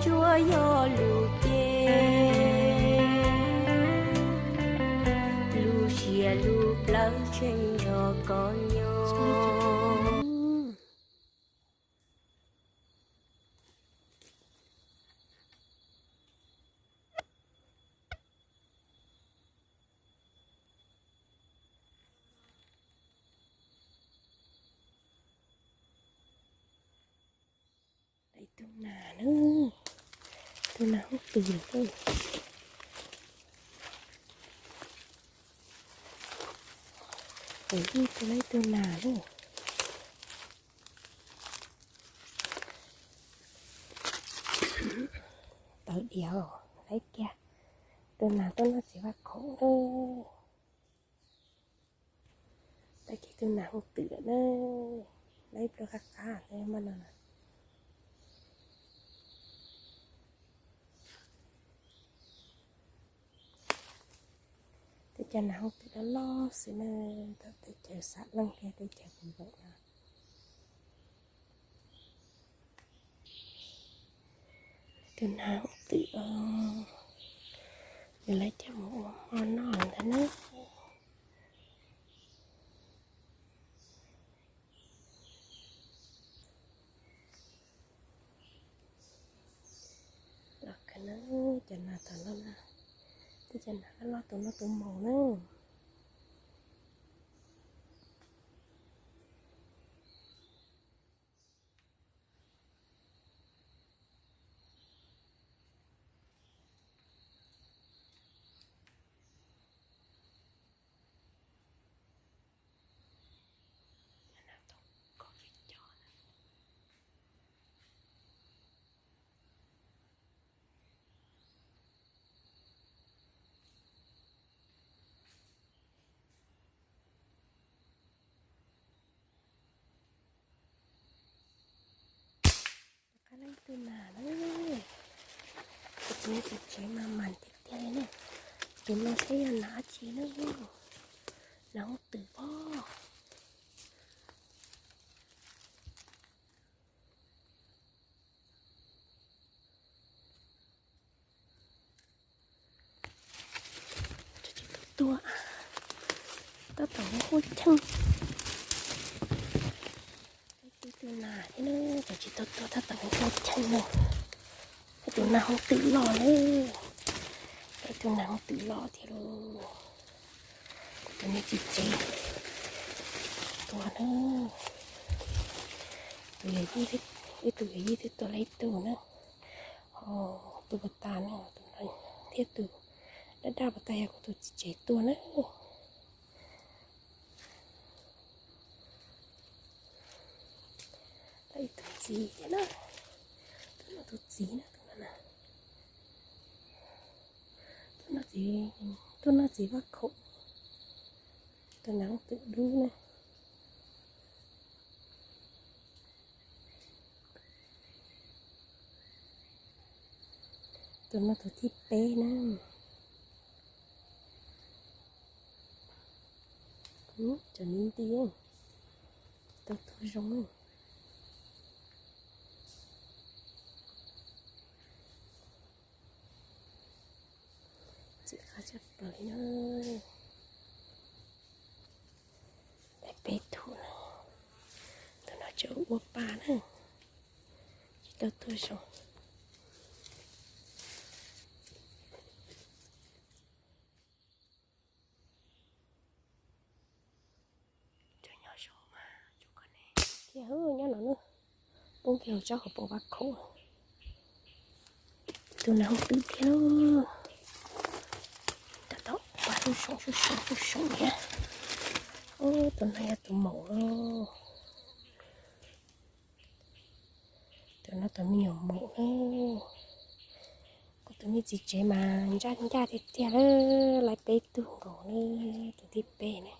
Tsuas yog lus ces, lub siab lub plawv tseem nrog koj nyob. Ib tug nas na, tus nas hoob twm lawm. Ib tug, ib tug nas na. Tawv diav, saib kiag, tus nas tuaj noj txiv vaj khaum na. Tag kis tus nas hoob twm lawm na, lawv ib pliag qab qab thiab mas no na. Teb chaws nas hoob twm loj loj xwb na, thaum teb chaws xav leej thiab teb chaws kuv nkaum na. Tus nas hoob twm, nws lawv coj mus ua hmo noj ntag na. Los kawg na, cov nas tod loj na, teb cov nas loj loj tus no tus maum na. Rov qab lawm tus nas na. Kuv tus me txiv tsev mas mas tiag tiag li na. Tus no saib yog nas dab tsi na. Nas hoob twm pob. Tab tom hu cheej. Ib tug nas thiab na, tsis tau tuag tab tom hu cheej na. Ib tug nas hoob twm loj na. Ib tug nas hoob twm loj thiab lauj. Kuv tus me txiv tsev tuag na. Tus yawm yij, ib tug yawm yij twb tuag lawm ib tug na. Ho tus puas tas na, tus no thiab tus daj daj puas tas yog kuv tus txiv tsev tuag na. Tau ib tug txiv thiab na. Tus no tus txiv na, tus no na. Tus no txiv, tus no txiv vaj khaum. Tus nas hoob twm dub na. Tus no tus thib peb na. Cov me nti tau tuag zoo. Ntxim qab tshaj plaws li na. Peb tug na, tus no tseem ua pa na, tsis tau tuag zoo. Kiag nyob no na, poob kiag tsob hauv paus vaj khaum. Tus nas hoob twm thiab. Tab tom pab sub soom sub soom sub soom thiab. Tus no yog tus maum. Tus no tus me nyuam maum na. Kuv tus me txiv tsev mas ncaj ncaj tiag tiag, lawv peb tug nkaus na, tus thib peb na.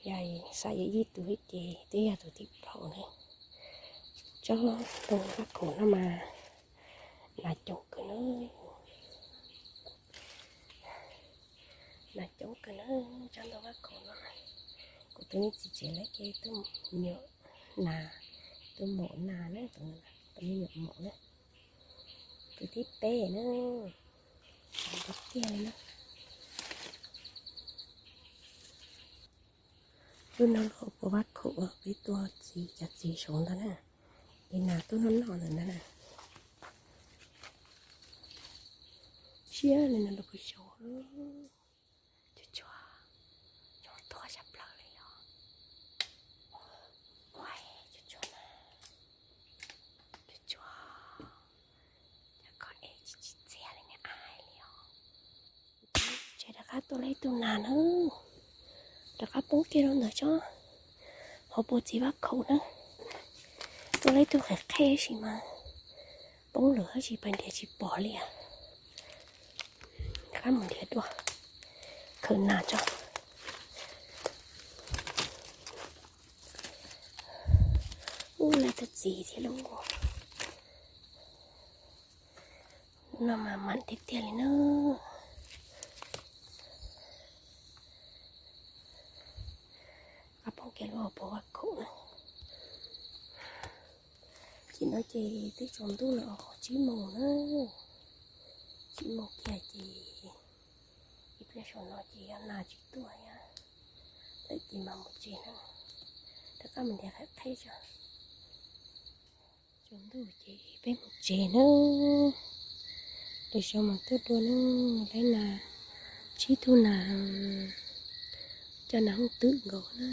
Yog xav yog ib tug ces twb yog tus thib plaub na. Tsob ntoo vaj khaum no mas nas coob kawg na. Nas coob kawg na, tsob ntoo vaj khaum no. Kuv tus me txiv tsev lawv ces tus me nyuam nas, tus maum nas na, tus me nyuam maum na. Thib peb na, tiag tiag li na. Lub no los puas vaj khaum, peb tua txiv cov txiv saud ntag na. Ces nas tuaj noj noj ntawm ntag na. Siab li no los puas saud. Tsuag tsuag, cov tuag sab plaws li os. Ua, tsuag tsuag na, tsuag tsuag, cov khob es tsis txias li ne, ai li os. Tsev rov qab tua lawm ib tug nas na, rov qab poob kiag rau ntawm tsob hauv paus txiv vaj khaum na. Tua lawm ib tug qhe qhe tab sis mas poob lawm tab sis pais nrhiav tsis pom li. Rov qab mus nrhiav dua, khaws nas tso. Ub, lawm tus txiv thiab lauj. No mas mam tiag tiag li na. Qab poob kiag lub hauv paus vaj khaum na. Ces no ces twb tsaus ntuj lawm os, tsib moos na. Tsib moos kiag ces ib pliag saum no ces yog nas tsis tuaj thiab lawm ces mam mus tsev na. Rov qab mus nrhiav qhab qheb tso. Tsaus ntuj ces peb mus tsev na. Lwm zaus mam tuaj dua na. Laib nas, tsib tug nas, cov nas hooj twm nkaus na.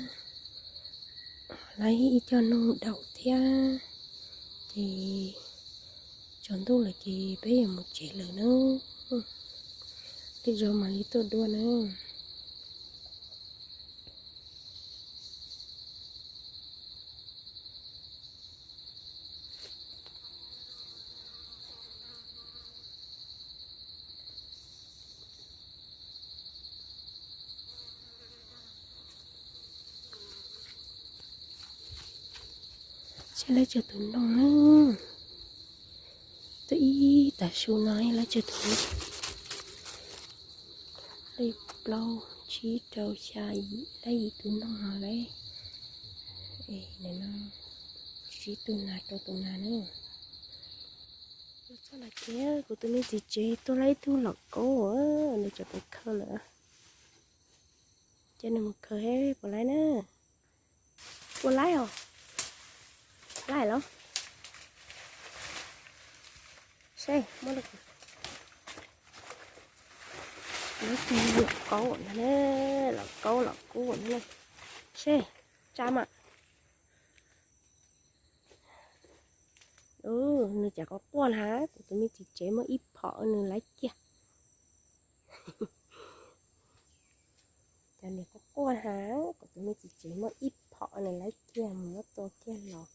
Laib ib co noog daum thiab. Ces tsaus ntuj lawm ces peb yuav mus tsev lawm na. Lwm zaus mam li tuaj dua na. Saib lawv cov tus noog na. Tuaj ib tag su no lawv cov tus noog. Lej plaub tsib rau xya yim, lawv yim tus noog no lawm. Es no tsib tug nas rau tus nas na. Los txog no ces kuv tus me txiv tsev tuaj laib ib tug laum kaub, nws tseem pais khaws lawm. Ces nws mus khaws seb puas laib na. Puas laib os? Laib los? Seb, muab rau kuv. Laib tus laum kaub ntag na, laum kaub laum kub ntag na. Seb, tsa mam. Nws cas quaj quaj na, kuv tus me txiv tsev muaj ib phom nws laib kiag. Cas nws quaj quaj na, kuv tus me txiv tsev muaj ib phom nws laib kiag, mus muab tua kiag los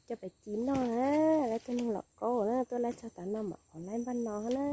coj pais ci noj na. Laib tuaj noj laum kaub na, tuaj laib txog tav no mam qhov laib npaj no na.